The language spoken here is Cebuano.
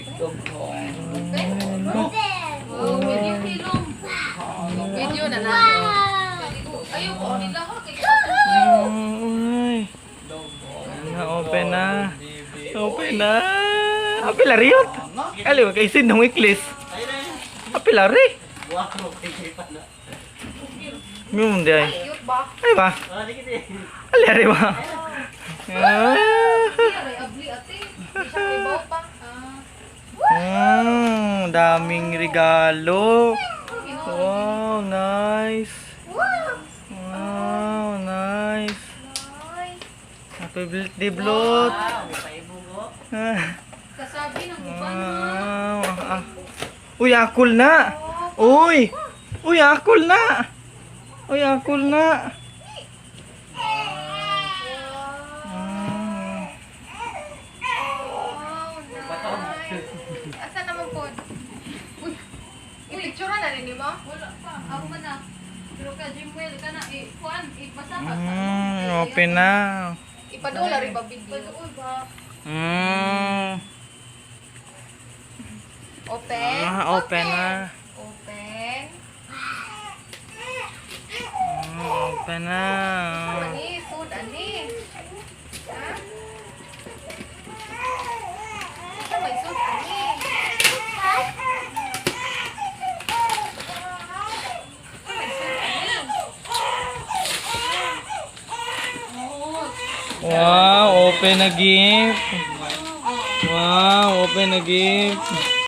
Oh, video hilom. Video na na. Ayaw ko nila ha kay Ay. Na open na. Open na. Apil riot. Ali kay sin nung iklis. Apil ari. Yung di ay. Cute ba? Ay ba? Ali ari ba? Ah. Ay, abli ate. Di siya kay pa. Ah. Daming regalo. Wow, nice. Wow, nice. Nice. Happy birthday, Blot. Ah. Kasabi ng uban ha. Wow. Ah. Uy, akul na. Uy. Uy, akul na. Uy, akul na. Ah. Wow, nice. Asa naman po? Uy, i-picture na rin mo? Wala pa. Ako man na. Pero ka Jimwell ka na eh kuan eh basta ka. Open na. Ipadula rin ba video? Paduol ba? Open. Ah, open na. Open. Open na. Ani, food ani. Ha? Asa may food ani? Asa may food ani? Oh, Wow, open na gift. Wow, open na gift.